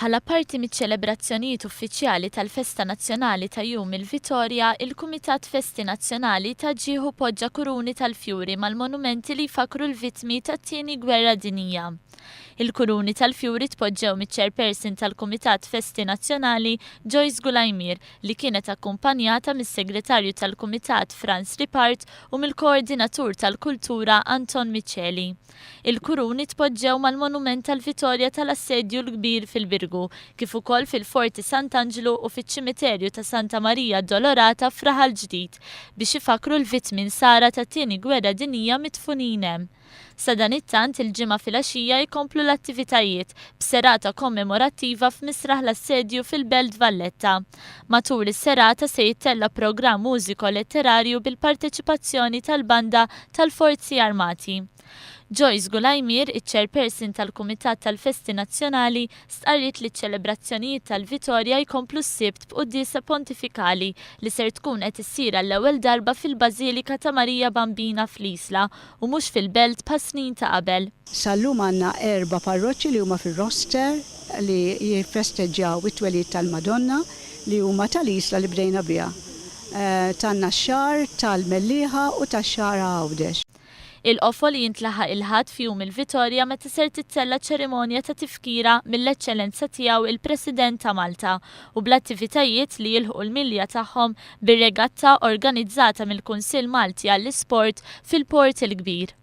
Bħala parti miċ-ċelebrazzjonijiet uffiċjali tal-Festa Nazzjonali ta' Jum il-Vitorja, il-Kumitat Festi Nazzjonali ta ġieħ u poġġa kuruni tal-fjuri mal-monumenti li jfakkru l-vittmi tat-Tieni Gwerra Dinjija. Il-kuruni tal-fjuri tpoġġew miċ-Chairperson tal-Kumitat Festi Nazzjonali Joyce Gulajmier li kienet akkumpanjata mis-Segretarju tal-Kumitat Frans Ripart u mill-Koordinatur tal-Kultura Anton Miceli. Il-kuruni tpoġġew mal-Monument tal-Vitorja tal-Assedju l-Kbir fil-Birgu, kif ukoll fil-Forti Sant'Anġlu u fiċ-Ċimiterju ta' Santa Marija Addolorata f'Raħal Ġdid biex ifakkru l-vittmi Nsara tat-Tieni Gwerra Dinjija midfunin hemm. Sadanittant, il-Ġimgħa filgħaxija jkomplu l-attivitajiet b'serata kommemorattiva f'Misraħ l-Assedju fil-Belt Valletta. Matul is-serata se jittella' programm mużiko-letterarju bil-parteċipazzjoni tal-Banda tal-Forzi Armati. Joyce Gulajmier, iċ-Chairperson tal-Kumitat tal-Festi Nazzjonali, stqarriet li ċ-ċelebrazzjonijiet tal-Vitorja jkomplu s-Sibt b'quddiesa pontifikali li ser tkun qed issir għall-ewwel darba fil-Bażilika ta' Marija Bambina fl-Isla u mhux fil-Belt bħas-snin ta' qabel. Sal-lum għandna erba' parroċċi li huma fir-roster li jiffesteġġjaw it-twelid tal-Madonna li huma tal-Isla li bdejna biha, tan-Naxxar, tal-Mellieħa u tax-Xagħra Għawdex. Il-qofol jintlaħaq il-Ħadd f'Jum il-Vitorja meta ser tittella' ċerimonja ta' tifkira mill-Eċċellenza Tiegħu il-President ta' Malta u bl-attivitajiet li jilħqu l-milja tagħhom bir-regatta organizzata mill-Kunsill Malti għall-Isport fil-Port il-Kbir.